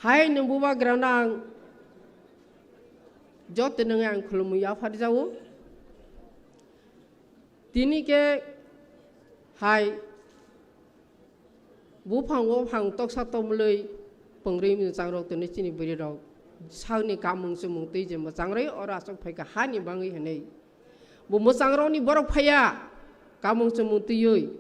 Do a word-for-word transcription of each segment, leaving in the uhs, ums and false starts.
Hai nwng bubagrano ang joto nwngi ang khulumwi yapharjago. Tini khe hai buphang buphang toksa tomlwi pwngrwi mwchangrok tini chini bwrwirok sakni kamung chumung twi je mwchangrwi oro aswk phaikha hani bangwi hwnwi. Bo mwchangrokni borok phaiya, kamung chumung twiwi.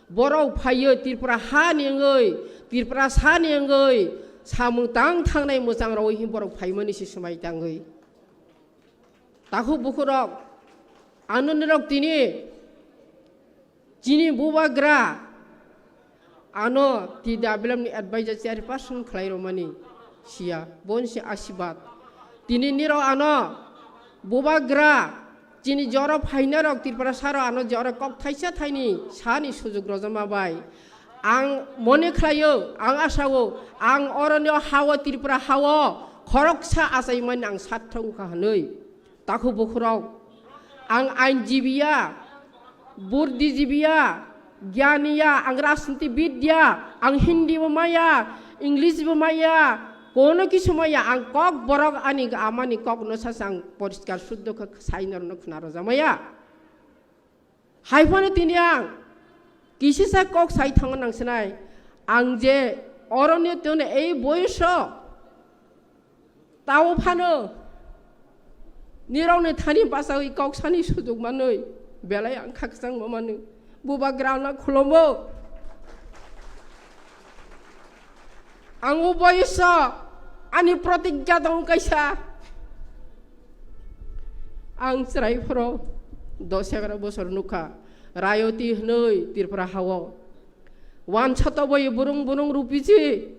Borok phaiwi Tripura hani wngwi, Tripura sani wngwi, samung tang thangnai mwchangrokwi borok phaimani se swmai tangwi. Takhuk bukhurok, ano nirok tini, chini bubagra, ano T W F ni advisor chairperson khlai romani siya, boni se asibad. Tini nirok ano bubagra, chini jora phainarok Tripura saro ano jora kok thaisa thaini sani sujuk rojama bai. Ang mone khlaio, ang asao, ang oroni hao Tripura hao khoroksa achaimani ang sathong kha hwnwi. Takhuk bukhurok, ang ainjibiya, buddhijibiya, gyaniya, ang rajnitibidya, ang Hindi bo maya, English bo maya, kono kisu maya, ang kok borok ani amani kok no sasa ang poriskar suddho khe sai norno khna rojamaya. Hai phano tini ang kisisa kok sai thango nang sinai, ang je oroni tone ei boyoso tao phano nirokni thani bachawi kok sani sujuk manwi belai ang khakchangma manwi bubagrano khulumbo. Ang o boyoso ani protigya dong kaisa. Ang chwrai phoro dos egaroh bosor nukha. Rayoti hwnwi Tripura hao. Wansa toboi burung burung rupiji.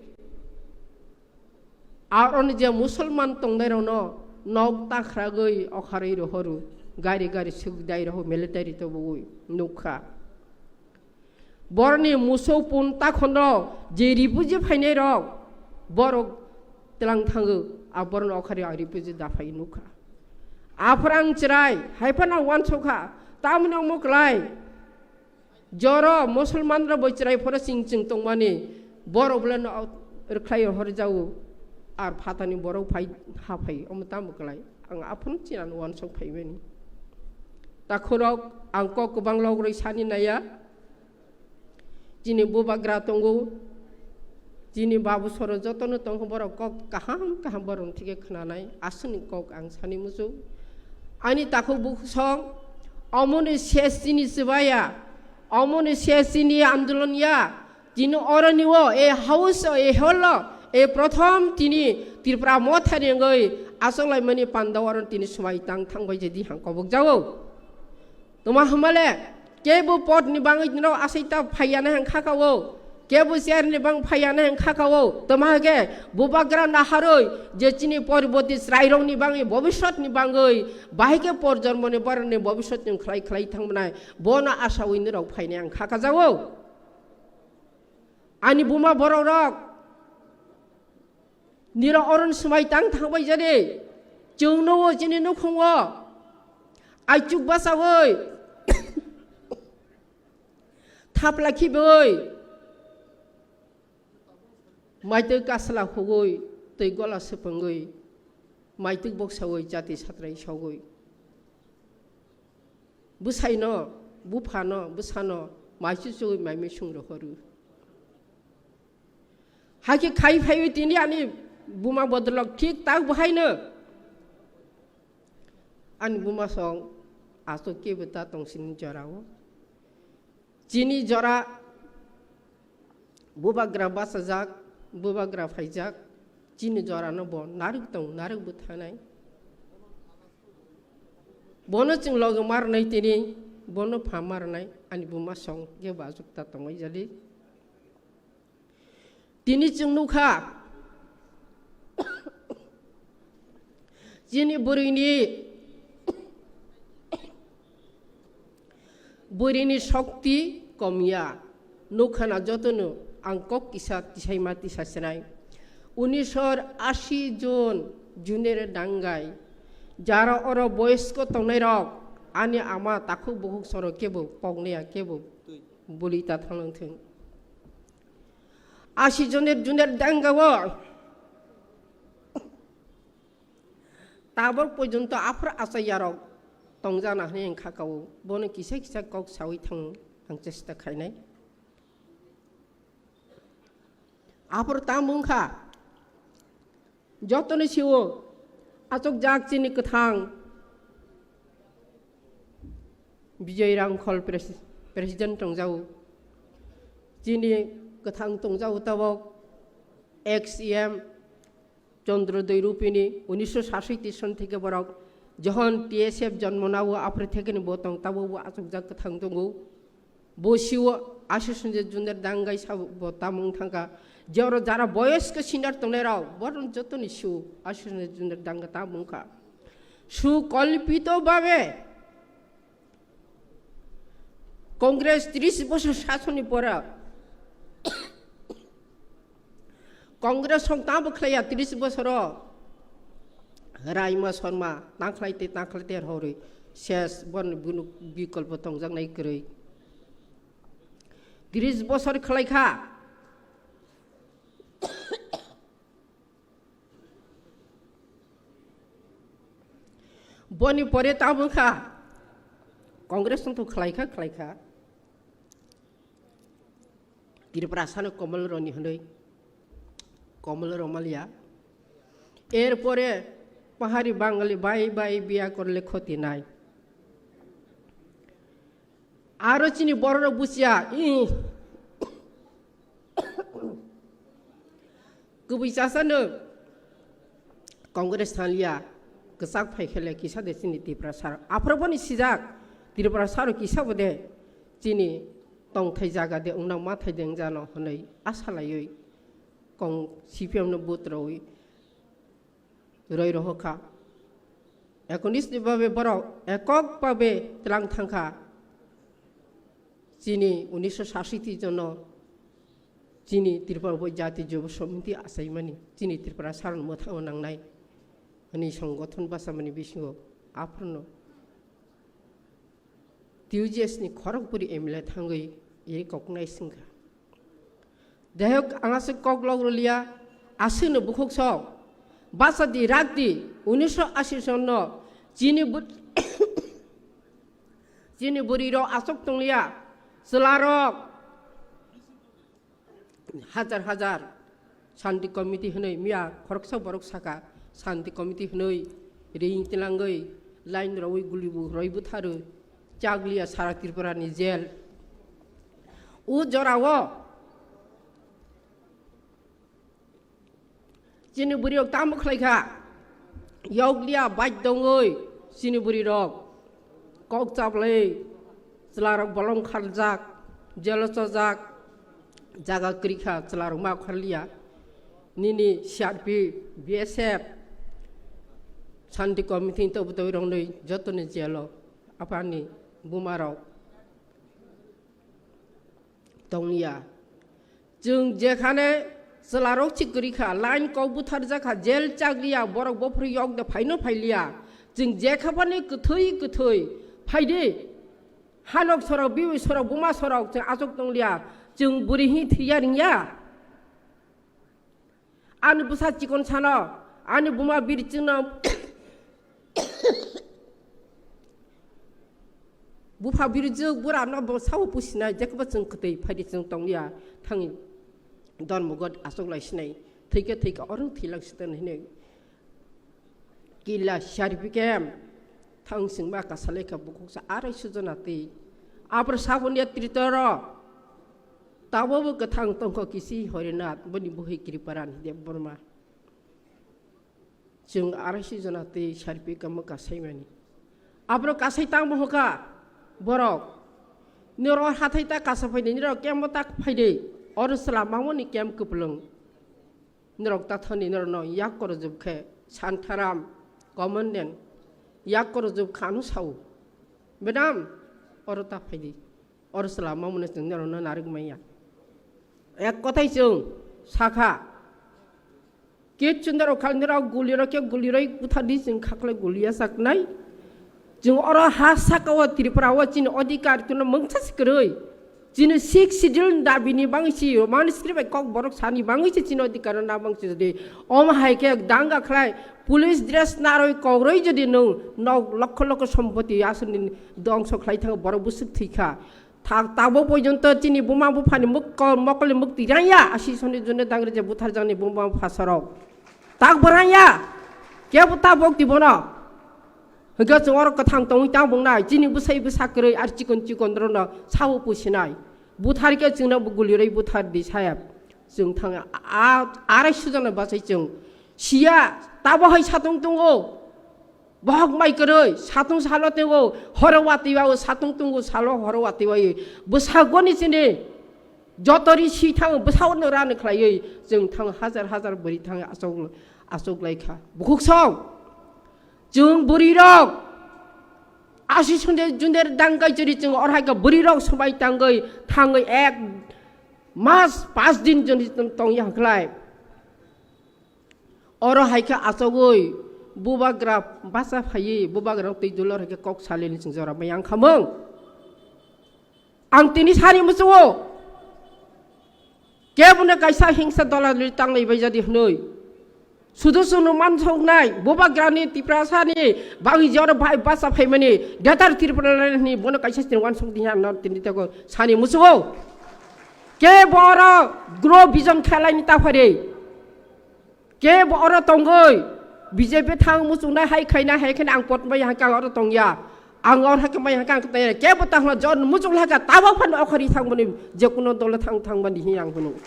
Aroni je Musulman tongnairokno nok takhragwi okharwi rohoru. Gari gari sugdai roho military tobogwi nukha. Boroni musuk pun takhono je refugee phainai rok, borok tlang thango, a boroni okhari ang refugee da phai nukha. Aphor ang chwrai, hai phano wansukha, tamni omo klai. Joro Musulman rok bo chwrai phoro ching ching tongmani, borok bole no rwkhlai hor jao, ar phatani borok phai ha phai, omo tamo klai. Ang aphano chinano wansuk phaimani. Takhurok ang kok kwbang logrwi sani naiya. Chini bubagra tongo, chini babu soro jotono tongo, borok kok kaham kaham borok thike khnanai, aswkni kok ang sani muchung. Ani takhuk bukhuk song, omoni ses chini chwbaya, omoni ses chini andolon ya, chini oroni o, e house o, e hall o, e prothom chini Tripura mothani wngwi achoklaimani panda oro tini swmai tang thangbai je di hang kobok jago. Toma hwnmale, kebo podni bangwi norok achaita phaiya na hwn khakao, kebo chairni bang phaiya na hwn khakao, toma hwnkhe bubagra naharwi je chini poriboti chwrairokni bangwi, bobisotni bangwi, bahai khe porjonmoni borokni bobisotni khlai khlai thangmwnai, bono achawi norok phainai ang khakajao. Ani buma borokrok, nirok oron swmai tang thangbai jadi, chwngno o chini nukhungo, aichuk bachawi, thapla khibiwi, maitwi kasla hugwi, twi gola swpwngwi, maitwi boksawi, chati satrai sogwi. Bwsaino, buphano, bwsano, maisu chugwi maimai sung rohoru. Hakhe khai phaiwi tini ani buma bodolok thik tak bo haino. Ani buma song aswk kebo ta tong sini jorao. Chini jora bubagra bachajak, bubagra phaijak, chini jorano bo narwk tong, narwk bo thanai. Bono chwng logi marnai tini, bono pha marnai, ani buma song kebo aswk ta tongwi jadi. Tini chwng nukha, chini bwrwini, bwrwini shokti komya. Nukha na jotono ang kok kisa tisaima tisa sinai. Unisor asi jon junere dangai. Jara oro boyosko tongnai rok, ani ama takhuk bukhuk soro kebo koknaya kebo buli ta thanglang thung. Asi joner juner dangao Tabok porjonto aphuru achaiyarok tongjana hwnwi ang kha kao. Bono kisa kisa kok saui thang ang chesta khainai. Aphuru tamo wngkha, jotoni sio achukjak chini kwthang Bijoy Rangkhol pres-, president tongjao. Chini kwthang tongjao tabok ex E M Chandrodoi Rupini unisho sasoi tison theke borok johon T S F jonmo nao aphuru thekeni bo tong tabok bo achukjak kwthang tongo. Bo sio Ashish Ranjan Majumdar dangai sabo bo tamung thangkha. Je oro jara boyosko senior tongnai rok, bohrok jotoni sio Ashish Ranjan Majumdar danga tamung kha. Sukolpito bhabe Congress tris bosor sasoni pora Congress rok tamo khlaiya tris bosoro. Raima Sharma tangkhlai te tangkhlai te horwi ses bon bunu bikolpo tongjaknai kwrwi. Tris bosor khlaikha. Boni pore tamo kha. Congress rok to khlaikha, khlaikha. Tiprasano Komol Roni hwnwi, Komol Romalia. Erpore Pahari Bangali bai bai biya korle khoti nai. Aro chini bororok buchiya, ih. Kubui chasano Congress thangliya, kwchak phai khele kisa de chini Tiprasa rok. Aphuru boni sijak Tiprasa rok kisa bo de chini tongthai jaga de wngna mathai de wngjano hwnwi asa laiwi kong C P M no vote rwi roi rohor kha. Ekonish ni babe borok ekok babe tlang thangkha. Chini unisho sasiti jono chini Tripura bo jati jobo somiti achaimani chini Tripura saron mwthangwi nangnai hwnwi songothon bachamani bisingo aphurno T U J S ni khorokbwrwi M L A thangwi iri koknai swngkha. Jai hok, ang aswk kok lok rwliya, aswkno bukhuk sok, bachadi rakdi, unisho ashi sonno chini bw-, chini bwrwirok aswk tongliya, chwlarok hajar hajar Shanti Committee hwnwi miya khoroksa borok saka, Shanti Committee hwnwi ring tilangwi line rwwi guli bu rwui bwtharwi chakliya sara Tripura ni jail. O jorao chini bwrwi rok tamo khlai kha, yokliya bike dongwi chini bwrwi rok kok chaplai chwla rok bolong kharjak, jelo chojak, jaga kwrwi kha chwla rok ma kharliya. Nini C R P, B S F, Shanti Committee ni tobutoi rok nwi jotoni jelo aphani buma rok tongya. Chwng jekhane chwlarok si kwrwi kha, line kok butharjak kha, jail chakliya, borok bophuru yok de phaino phailiya. Chwng jekhaphani kwthwi kwthwi phaidi. Hanok sorok, biwi sorok, buma sorok, chwng achuk tongliya. Chwng bwrwi hi thwiya ringya. Ani bwsa chikon sano, ani buma biri chwngno bupha biri jwk bura no bo sao pusinai, jekbo chwng kwtwi phaidi chwng tongya, thangwi don mugot aswk lai sinai, thwikhe thwikhe oro thwilang sitan hinwi. Kila sharpikem thang singma kasalai kha bukhuksa arai sujona twi. Apor sabon ya tritoro tabo bo kwthang tongkho kisi Horinath boni buhi Kriparan Debbarma. Chwng arai sujona twi sarpi kamo kasaimani. Abro kasai tangmo hoka borok. Noro hathai ta kasa phaidi, noro kemo ta phaidi. Oro sela mangmoni kem kwplwng. Norok tathani norokno yak korojwk khe Santharam, Commandant, yak korojwk kha ano sao. Madam, oro ta phaidi. Oro sela mamano chwng norokno narwk manya. Ek kothai chwng sakha. Kichu norok khal norok gulirok khe guliroi buthardi chwng khaklai guliya saknai. Chwng oro ha saka o Tripura o chini odhikar kuno mungsa se kwrwi. Chini Sixth Schedule dabi ni bangwi si Roman script bai kok borok sani bangwi si chini odhikar na bangwi si jodi om hai khe danga khlai police dress narwi kok rwi jodi nwng nok lokho lokho sompoti aswk ni dongso khlai thango borok bwswk thwi kha. Thak tabok porjonto chini buma buphani muk-, mokol ni mukti rang ya, asi soni jone dangre je buthar jani buma bupha sorok. Tak bo rang ya, kebo tabok di bono. Hingke chwng oro kwthang tongwi tang bung nai, chini bwsai bwsa kwrwi ar chikon chikon rono sao pusinai. Buthar khe chwngno bo gulirwi buthar di sayap. Chwng thang a, a, arai sujana bachai chwng. Siya, tabo hai satung tungo. Bohok mai kwrwi, satung salo tebo, horo watwi wao, satung tungo salo, horo watwi wai. Bwsagoni chini, jotori si thang, bwsao no rani khlaiwi, chwng thang hajar hajar bwrwi thang asok, asok lai kha. Bukhuk song, chwng bwrwi rok, asi sunde junder dangkai chwri chwng orhai kha bwrwi rok swbai tangwi, thangwi ek mas pas din joni tong ya khlai. Oro hai khe achogwi bubagra bacha phaiwi bubagra twi dulor hai khe kok salini chwng jora mai ang khamung. Ang tini sani muchungo kebono kaisa hingsa dola duli tanglai bai jadi hwnwi. Sudu sunu mansoknai bubagrani Tiprasani bangwi jora bai bacha phaimani Greater Tripura ni bono kaisa tini wansok diya no tini teko sani muchungo. Kebo oro grow vision khelai ni ta phari. Kebo oro tongoi, B J P thang muchungnai hai khaina hai khaina ang potmai hai khe ang oro tongya. Ang oro hai khe mai hai khe ang tongya. Kebo ta hwnla jon muchung hai khe tabok phano okhori thangmani je kuno dole thang thangmani hi ang hwnwi.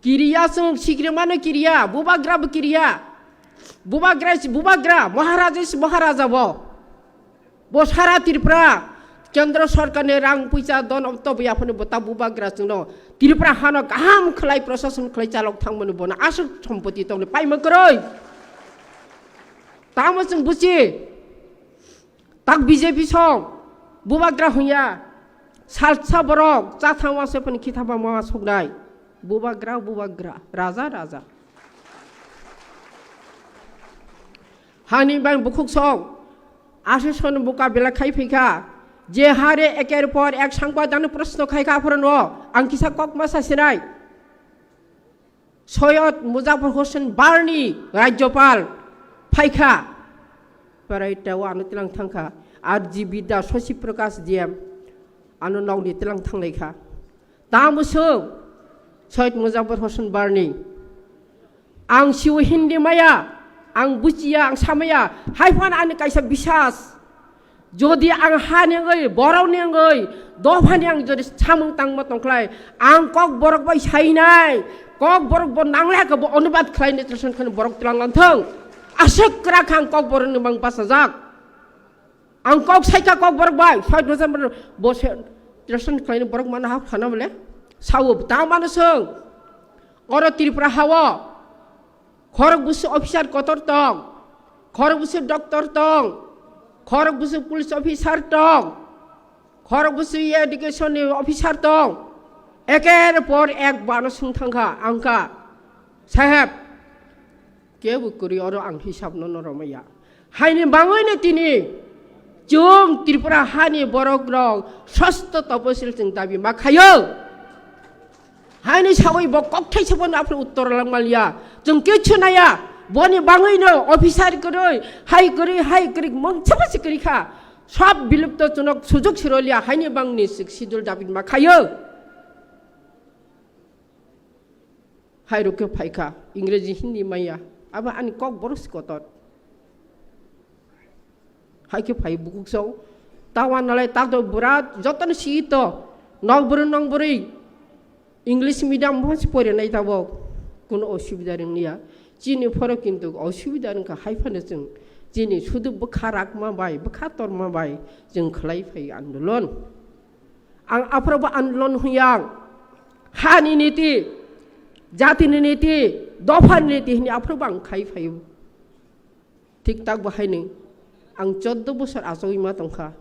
Kiriya chwng sikrimano kiriya, bubagra bo kiriya. Bubagra si bubagra, Maharaja si Maharaja bo. Bo sara Tripura, Kendra Sorkarni rang puisa don obto bo yaphano bo ta bubagra chwngno Tripura hano kaham khlai prosason khlai chalok thangmani bono aswk sompoti tongni paima kwrwi. Tamo chwng buchi, tak B J P song, bubagra hwnya, salsa borok, chathang wangsa phani khithaba mawa soknai. Bubagra, bubagra, raja, raja. Hani bang bukhuk song, aswk son buka bela khai phikha, je hare eker por ek sangba dano proshno khai kha phurano, ang kisa kok ma sa sinai. Soyod Mujafar Hossain Barni Rajyopal phaikha, parai tao ano tilang thangkha, R G Bidya, Shashi Prakash D M ano nokni tilang thanglai kha. Tamo swng Soyod Mujafar Hossain Barni. Ang siwi Hindi maya, ang buchiya, ang samaya, hai phano ani kaisa bisas. Jodi ang hani wngwi, borokni wngwi, dophani ang jodi samung tangma tongkhlai, ang kok borok bai sainai, kok borok bo nanglai khe bo onubad khlainai, translate khlainai borok tlang lang thung. Aswk kwrak kha ang kok borokni mang bachajak. Ang kok saikha kok borok bai, soi dosan borok bo se translate khlainai borok mano hap khana bole. Sao ta mano swng. Oro Tripura hao. Khorok busu officer kotor tong, khorok busu doctor tong, khorok busu police officer tong, khorok busu education ni officer tong. Eker por ek bano swng thangkha, angkha, "Saheb, kebo kwrwi oro ang hisab no no romaya." Haini bangwino tini chwng Tripura hani borok rok sosto toposil chwng dabi ma khayo. Haini sawi bo kokthaisa bono aphuru uttor langmaliya. Chwng kichu naya. Boni bangwino officer kwrwi, hai kwrwi, hai kwrwi, mungsa basi kwrwi kha. Sab bilupto chwng sujok siroliya. Haini bangni sik sidul dabi ma khayo. Hai rok khe phaikha, Ingreji, Hindi maya. Abo ani kok borok si kotor. Hai khe phai bukuksong. Tawa nalai tak do bura jotono si to. Nok buru nong buri. English medium bo si pore nai tabok. Kuno osubida rwngya. Chini phoro kintu osubida rwngkha hai phano chwng. Chini sudu bwkha rakma bai, bwkha torma bai chwng khlai phai andolon. Ang aphuru bo andolon huyang. Hani niti, jatini niti, dophani niti hini aphuru bo ang khai phaio. Thik tak bo haini ang choddo bosor achogwi ma tongkha.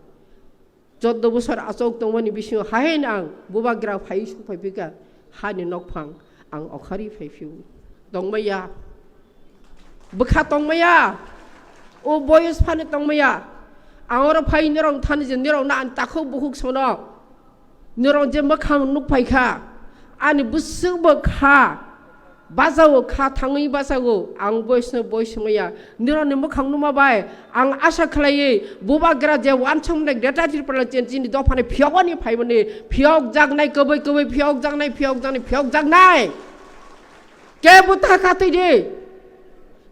Choddo bosor achog tongmani bisingo haino ang bubagra phai su phai phika hani nokphang ang okhari phai phio. Tongmaya. Bwkha tongmaya. O boyos phano tongmaya. Ang oro phai norok thani je norok na ani takhuk bukhuk sono. Norok je mwkhang nuk phai kha. Ani bwswk bo kha. Bajago kha, thangwi bajago. Ang boisno bois wngya. Norokni mwkhang numa bai. Ang asa khlaiwi bubagra je wansong nai Greater Tipraland chini dophani phiyogoni phaimani phiyok jaknai kwbwi kwbwi phiyok jaknai phiyok jaknai phiyok jaknai. Kebo ta katwi de.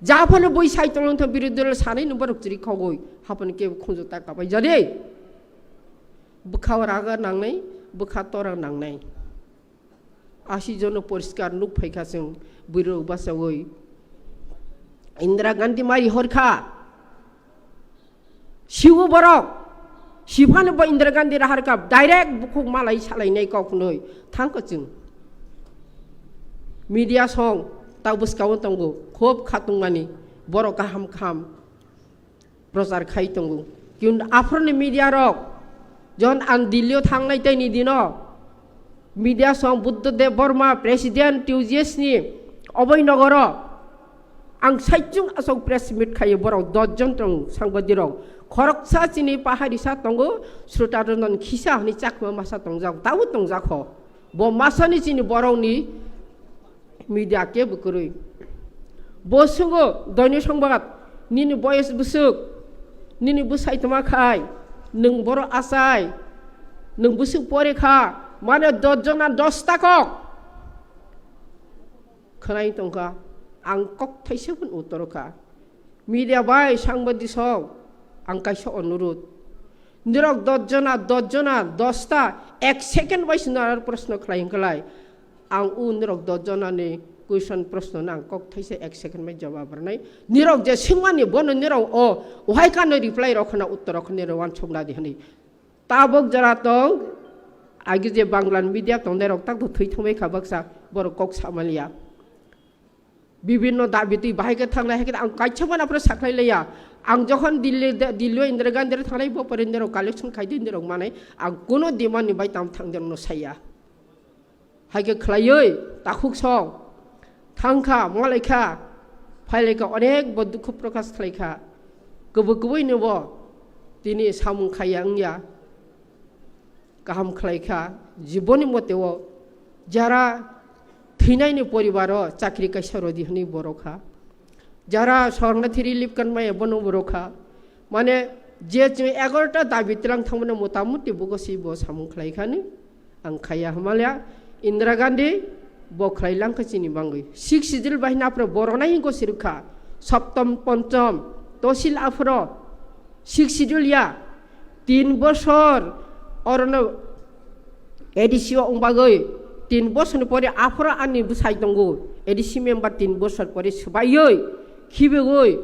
Japhano bui sai tolong tho birodhi dol sanai no borok chiri khogoi. Hapani kebo khunju ta kapai jade. Bwkha raga nangnai, bwkha tora nangnai. Asi jono poriskar nuk phaikha chwng bwrwi bachawi. Indira Gandhi mari horkha. Siwo borok. Siphano bo Indira Gandhi raharkha direct bukhuk malai salainai kok hnoi thangkha chwng. Media song ta bwskao tongo khub khatungmani borok kaham kaham prochar khai tongo. Kintu aphurni media rok jon ang Delhi o thangnai tei ni dino media song Buddha Dev Burma president T U G S ni obai nogoro ang saichung asok press meet khayo borok dos jon tong sangbadirok khoroksa chini paharisa tongo srota rondon khisa hwnwi chakma masa tongjak tabo tongjak ho bo masani chini borokni media kebo kwrwi. Bo swnggo, doini songbat, nini boyes bwswk, nini bwsai tongma khai, nwng boro achai, nwng bwswk pore kha, mane dos jona dos ta kok. Khwnai tongkha, ang kok thaisa phano uttor kha. Media bai sangbadik sok, ang kaisa onurud. Nirok dos jona, dos jona, dos ta, ek second bai se nirok proshno khlai hwnkhe lai. Ang o nirok dos jona ni question proshno no ang kok thaisa ek second bai jawab rwnai. Nirok je swngmani bono nirok o wahai kano reply rok khna uttor rok khna nirok wansuk nadi hwnwi. Tabok jora tong, agi je Bangla media tongnai rok tak to thwi thangbai kha baksa borok kok samaliya. Bibinno dabi twi bahai khe thangnai, hai khe ang kaisa mana phano sakhlai laiya. Ang jokhon Delhi, Delhi o Indira Gandhi rok thangnai, bo pore nirok collection khai di, nirok manai. Ang kuno demand ni bai tam thang de no saya. Hai khe khlaiwi takhuk song thang kha, malai kha, phai lai kha, onek bo dukhu prokash khlai kha. Kubui kubui no bo tini samung khaiya wngya. Kaham khlai kha, jiboni mote o jara thwinaini poribaro chakri kaisa rodi hwnwi borok kha. Jara sornathi relief kan maya bono borok kha. Mane je chwng egaroh ta dabi tlang thangmani motamuti bugo si bo samung khlai khani ang khaiya hwnmale Indira Gandhi bo khlai lang kha chini bangwi. Sixth Schedule bai hwnwi aphro borok nai hinko sirwk kha. Saptam, Pancham, Tosil aphro Sixth Schedule ya. Tin bosor orono A D C o wng bagwi tin bosorni pore aphro ani bwsai tongo. A D C member tin bosor pore swbaiwi khibigwi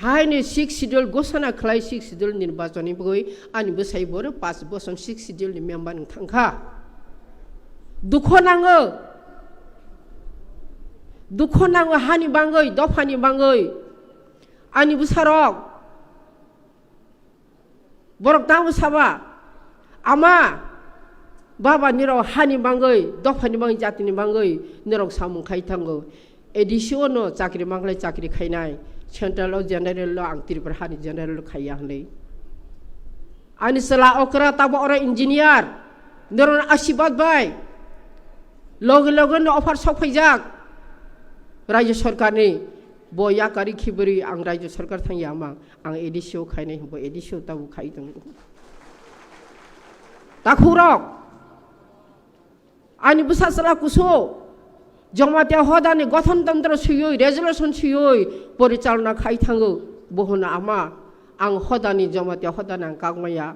haini Sixth Schedule ghosona khlai Sixth Schedule nirbachonni bagwi ani bwsai boro panch bosor Sixth Schedule ni member wng thang kha. Dukho nango, dukho nango hani bangwi, dophani bangwi. Ani bwsarok, borok tamo saba, ama, baba nirok hani bangwi, dophani bangwi, jatini bangwi nirok samung khai thango. A D C o no chakri manglai chakri khainai, central o general lo ang Tripura hani general lo khaiya hwnwi. Ani chwla okra tabo oro engineer, norok asibad bai, loge loge no offer sok phaijak, Rajya Sarkar ni, bo yakari khibiri ang Rajya Sarkar thang yama, ang A D C o khainai, bo A D C o tabo khai tongo. Takhurok, ani bwsa chwla kusu, Jamatia hodani gothon tantro suyoi, resolution suyoi, porichalona khai thango, bo hono ama, ang hodani Jamatia hodani ang kakmaya,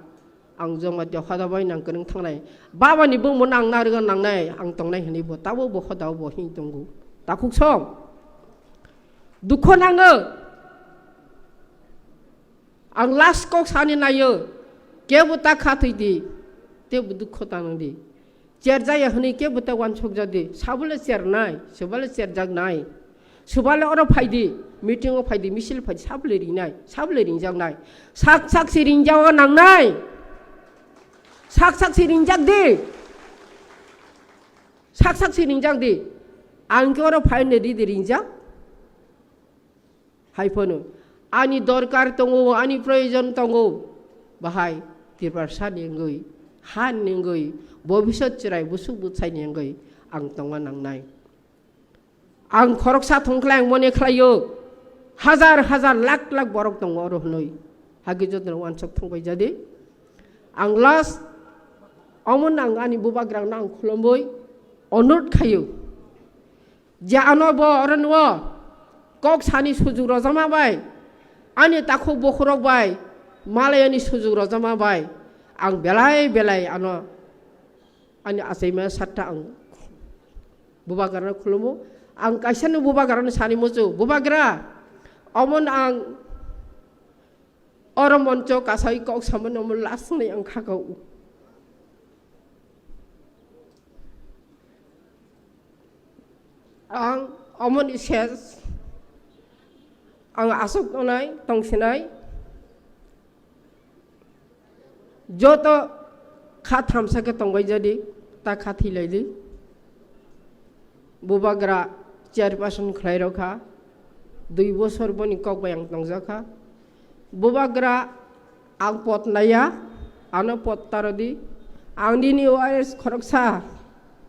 ang Jamatia hoda bai nang kwrwng thangnai, babani bumung nang narwgna nangnai, ang tongnai hwnwi bo tabo bo hoda bo hin tongo. Takhuk song, dukho nango, ang last kok sani naio, kebo ta kha thwi di, tebo dukho ta nang di. Cherjaya hwnwi kebo ta wansukjak di. Sabole chernai, sobale cherjaknai. Sobale oro phai di, meeting o phai di, misil phai di, sabole ringnai, sabole ringjaknai. Sak sak se ringjago nangnai. Sak sak se ringjak di. Sak sak se ringjak di. Ang khe oro phai ne di di ringjak. Hai phano, ani dorkar tongo, ani proyojon tongo, Bahai Tiprasani wngwi, hani wngwi, bobisot chwrai busuk bwsaini wngwi ang tongna nangnai. Ang khoroksa thungkhlai ang mone khlaio, hajar hajar lakh lakh borok tongo oro hwnwi. Hagi jotono uansuk thangbai jadi. Ang last, omono ang ani bubagrano ang khulumwi onurot khaio. Je ano bo oro nuo kok sani sujuk rojama bai, ani takhuk bokhorok bai, malayani sujuk rojama bai, ang belai belai ano ani achaima satta ang bubagrano khulumo. Ang kaisano bubagrano sani muchung, "Bubagra, omono ang oro moncho kasai kok samano omo last ni ang khakao." Ang omoni ses, ang aswk tongnai, tongsinai. Joto kha thamsa khe tongbai jadi, ta kha thwilaidi. Bubagra chairperson khlai rw kha, dui bosor boni kok bai ang tongjak kha. Bubagra ang pot naiya, ano pot tarodi. Ang nini O R S khoroksa,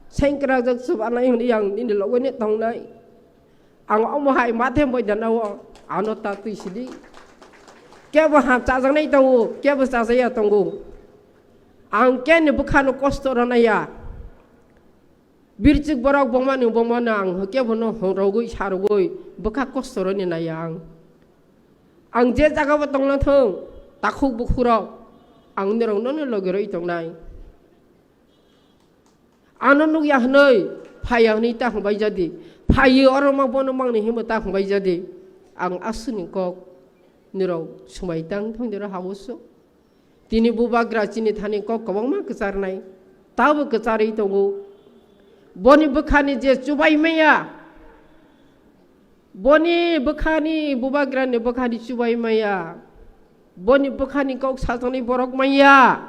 sengkrak jak chubanai hwnwi ang nini logoni tongnai. Ang omo hai mathe boidana o, ano ta twi sidi. Kebo ham chajaknai tongo, kebo chajaya tongo. Ang keni bwkhano kosto rwnaiya. Birchik borok bongmani bongmano ang kebono hongrogwi sarogwi bwkha kosto rwni naiya ang. Ang je jagao tongna thung, takhuk bukhurok ang norokno logi rwi tongnai. Ano nukya hwnwi, phaiya hwnwi ta hwnbai jadi. Phaiyo oro ma bono mangni hinwi ta hwnbai jadi. Ang aswkni kok nirok swmai tang thung nirok habusu. Tini bubagra chini thani kok kwbangma kwcharnai. Tabo kwcharwi tongo. Boni bwkhani je chubai maya. Boni bwkhani, bubagrani bwkhani chubai maya. Boni bwkhani kok sajaknai borok maya.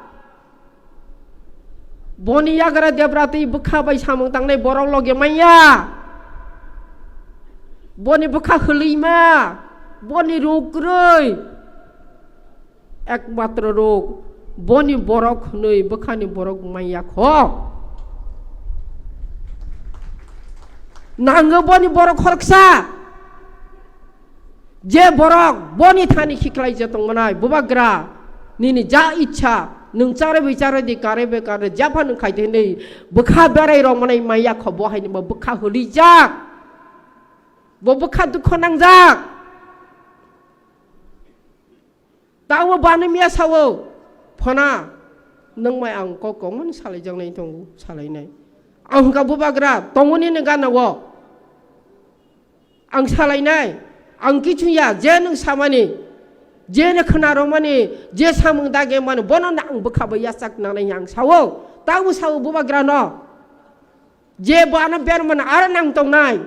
Boni yagra debra twi bwkha bai samung tangnai borok loge maya. Boni bwkha hwlwima. Boni ruk kwrwi. Ekmatro rok boni borok hwnwi bwkhani borok manya kho. Nango boni borok khoroksa. Je borok boni thani khiklai je tongmanai bubagra nini ja ichha nwng chare bi chare di kare be kare japha nwng khaite hwnwi bwkha berai rok manai manya kho bo haini bo bwkha hwlijak. Bo bwkha dukho nangjak. Tamo bani miya sawo, "Phana, nwng mai ang kok kongmani salaijaknai tongo, salainai." Ang hwnkha, "Bubagra, tongoni ni gana o." Ang salainai, ang kichu ya, je nwng samani, je nwng khna romani, je samung dage mani, bono na ang bwkha bai yachak nangnai ang sawo. Tamo sawo bubagra no. Je bo ano bermana aro nang tongnai.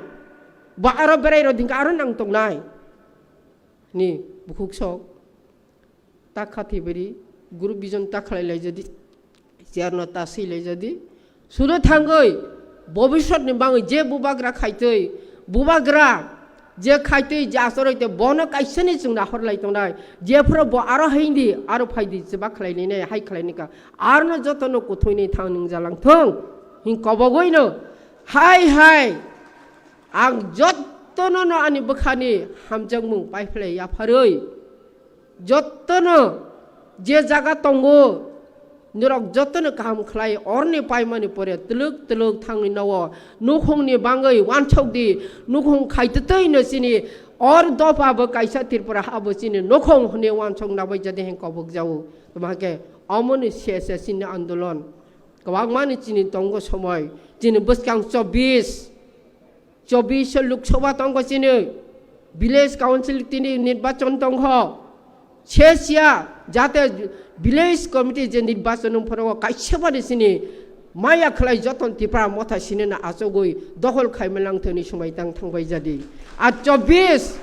Bo aro berai ro dingka aro nang tongnai. Ni bukhuk sok ta kha thibiri group vision ta khlai lai jadi, chair no ta swi lai jadi, sudo thangwi bobisot ni bangwi je bubagra khaitwi, bubagra je khaitwi je achoroi te bono kaisa ni chwng nahor lai tongnai, jephuru bo aro haindi aro phaidi chwba khlai nai nai hai khlai ni ka, aro no joto no kuthwi ni thang nung jalang thung hin kobogwi no hai hai ang joto no no ani bwkhani hamjakmung paiphlai yapharwi. Jotono je jaga tongo, norok jotono kaham khlai, oroni paimani pore twlwk twlwk thangwi nowo, nukhungni bangwi wansok di, nukhung khaitwtwi no chini, or dopha bo kaisa Tripura ha bo chini nukhung hwnwi wansok nabai jadi hwn kobok jago. Tamo hake omoni se se chini andolon kwbangmani chini tongo somoi, chini bwskang chobbish, chobbish Lok Sabha tongkho chini, village council tini nirbachon tongkho. Se siya jate village committee je nirbachon wng phoro kaisa bani chini maya khlai joton Tipra motha sini na achogwi dokhol khaima lang thani sumai tang thangbai jadi. A chobbish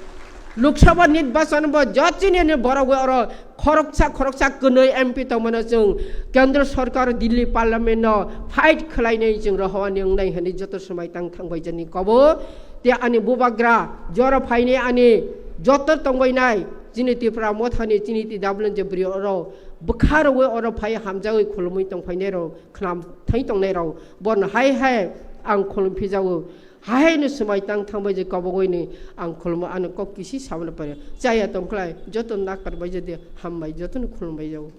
Lok Sabha nirbachon bo jotini ni borok oro khoroksa khoroksa kwnwi M P tongmano chwng Kendra Sorkar Delhi Parliament no fight khlainai chwng rohowani wngnai hwnwi joto swmai tang thangbai jani kobo. Te ani bubagra jora phainai ani joto tongbainai chini Tipra mothani chini T W N je bri oro Bwkha rogwi oro phai hamjagwi khulumwi tongphainai rok, khnam thai tongnai rok, borno hai hai ang khulum phijao. Hai no swmai tang thangbai je kobogwi ni ang khulumo, ano kok kisi samano pare. Chaya tongkhlai, joto nakar bai jodi hambai, joto no khulum bai jao.